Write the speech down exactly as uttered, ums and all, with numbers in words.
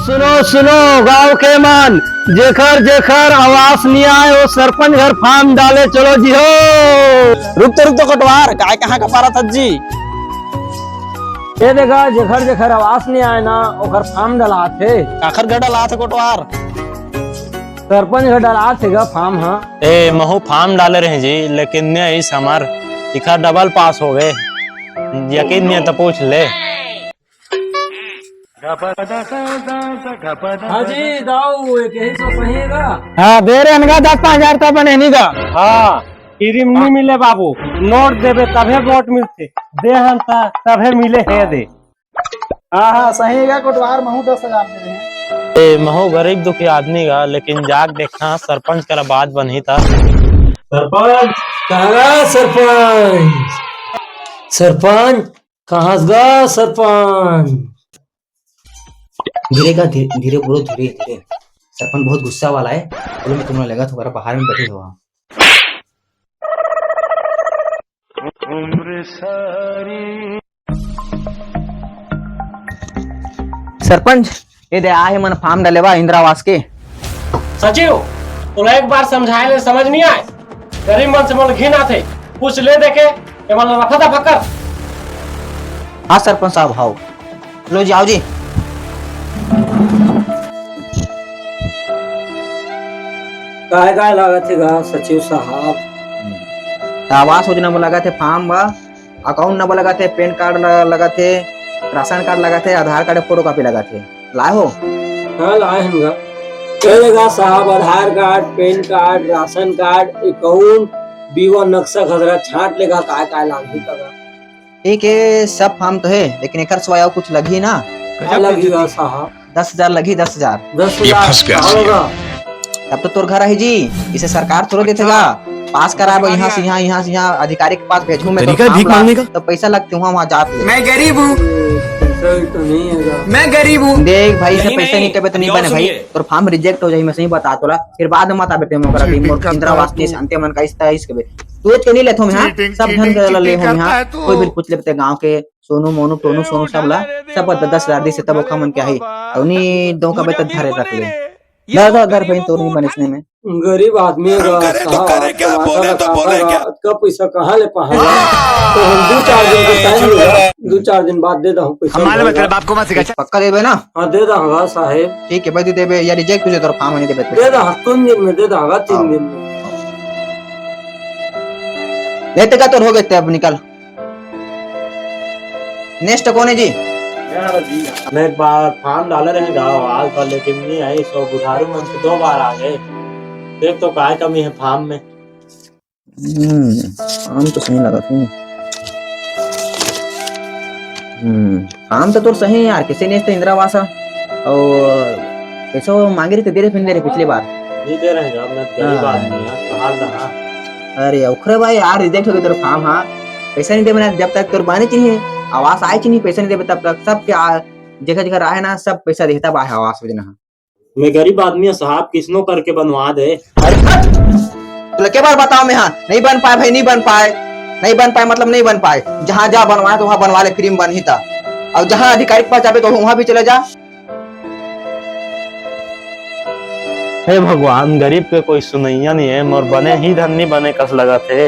सुनो, सुनो, गांव के मन, जेखर जेखर आवास नइ आय, वो सरपंच घर फार्म डाले चलो जी हो। रुक तो, रुक तो कोटवार, काय कहाँ का पारा था जी? ए देखा, जेखर जेखर आवास नइ आय ना, ओखर फार्म डलात हे। काखर घर डलात हे कोटवार? सरपंच घर डलात हे गा फार्म हा। ए, महू फार्म डाले रहे जी, लेकिन नइ आइस हमर, इखर डबल पास हो गए। यकीन नइ हे तो पूछ ले। हाँ जी, दाऊ, एक यही सो सही हे गा? हाँ, दे रहे हैं गा, दस पाँच हजार तो बने नहीं गा। हाँ, किरिम नहीं मिले बाबू, नोट देबे तभे वोट मिलथे, दे हन त तभे मिले हे दे। हाँ, हाँ, सही हे गा, कोटवार महू दस हजार दे रहे हैं। ए, महू गरीब दुखी आदमी गा, लेकिन जाग देखना, सरपंच करा बात बनही ता। सरपंच, कहाँ सरपंच? सरपंच, कहाँ गा सरपंच? धीरे गा, धीरे, धीरे बोलो, धीरे, धीरे। सरपंच बहुत गुस्सा वाला है। बोलो, मैं तुम्हारा लगा तो बाहर में बैठे हुआ। सरपंच, ये दे आहे मन फार्म डाले बा इंदिरा आवास के। सचिव, तोला एक बार समझाए ले समझ नहीं आए। गरीब मन से मोला घिन आथे। कुछ ले दे के ये मन ला रफा दफा कर। हाँ सरपंच साहब, हाव। लो जी, आओ जी। काय काय लागत हे गा सचिव साहब? त आवास योजना में लगत हे फार्म बा, अकाउंट नंबर लगत हे, पैन कार्ड ल-, लगत हे, राशन कार्ड लगत हे, आधार कार्ड, फोटो कॉपी लगत हे। लाए हो? हाँ, लाए हन गा। चलेगा साहब, Aadhaar card, PAN card, ration card, account, बीवा, नक्शा खसरा छांट लेगा, काय काय लागही तगा। ठीक है, सब फार्म तो है, लेकिन एकर सिवाय अउ कुछ लगही ना? का लगही गा साहब? दस हजार लगही, दस हजार। दस हजार ये फंस गया। का होगा? तब तो तोर घर आही जी, इसे सरकार थोड़ा देथे गा। पास कराए बर यहाँ से यहाँ, यहाँ से यहाँ अधिकारी के पास भेजहूँ मैं तोर तरीका है फार्म भीख ला, मांगने का? तो पैसा लगथे वहाँ, वहाँ जात ले। मैं गरीब हूँ। पैसा तो नहीं है गा। मैं गरीब हूँ। देख भाई, इसे नहीं, पैसा नहीं, नहीं देबे तो नहीं अभी और बने भाई, सुनिए। तोर फार्म रिजेक्ट हो जाही, मैं सही बता तोला। फिर बाद में मत आबे ते मोकरा की चीटिंग मोर करता इंदिरा है आवास नहीं तू। शांति मन का इस्ता इस कबे। तू एच के नहीं लेथो मैं, हाँ? चीटिंग, सब धन चीटिंग, कर ले चीटिंग हो मैं, करता हाँ? है तू। कोई भी पूछ लेबे ते गाँव के सोनू, मोनू, टोनू, सोनू सब ला, सब दस हजार दिस हे, तब ओखर मन के आही। अउ नी दो का बेटा धरे रख ले। दा, दा, घर पे तो नहीं बने इसने में। गरीब आदमी हे गा, करे तो साहब, करे क्या, तमाशा बोले तो का बोले काका क्या? गा, अतका पैसा कहाँ ले पाहा गा? तो हम दू चार दिन के टाइम लेगा, दू चार दिन बाद दे दहूँ पैसा। हमारे मतलब आपको मत सिखा। पक्का देबे ना? हाँ, दे दहूँ गा साहेब। ठीक है भाई, तू देबे या रिजेक्ट हो जाए तो फार्म नहीं देबे। दे दहूँ, तीन दिन में दे दहूँ गा, तीन हाँ। दिन में। लेते का तो हो गए थे, अब निकल। नेक्स्ट कौन है जी? मैं एक बार फार्म डाले रहे गाँव आज भर, लेकिन नहीं आई। सो बुधारू मन से दो बार आ गए। देख तो काय कमी है फार्म में। हम्म, फार्म तो सही लगा था। हम्म, फार्म तो तोर सही है यार, किसे ने तो इंदिरा आवास है। और पैसा मांगे रहे तो दे रहे, फिर दे रहे पिछली बार। नहीं दे रहे, अब मैं गरीब हाँ। आदमी हूँ, कहाँ दहा? अरे ओखरे भाई यार, रिजेक्ट हो गया तेरा फार्म, हाँ। पैसा नहीं देबे ना, जब तक तोर बाने चाहिए, आवास आए चाहिए, पैसा नहीं देबे तब तक। सबके आ-, जगह जगह रहे ना, सब पैसा देता बा है आवास योजना, हाँ। मैं गरीब आदमी हूँ साहब, किसनो करके बनवा दे। अरे हट! तोला के बार बताओ मैं, हाँ, नहीं बन पाए भाई, नहीं बन पाए, नहीं बन पाए मतलब नहीं बन पाए। जहाँ जा बनवाए तो वहाँ बनवा ले, फ्री में बनही ता। और जहाँ अधिकारी के पास जाबे तो वहाँ भी चले जा। हे भगवान, गरीब के कोई सुनैया नहीं है, मोर बने ही धन नहीं बने कस लगत हे।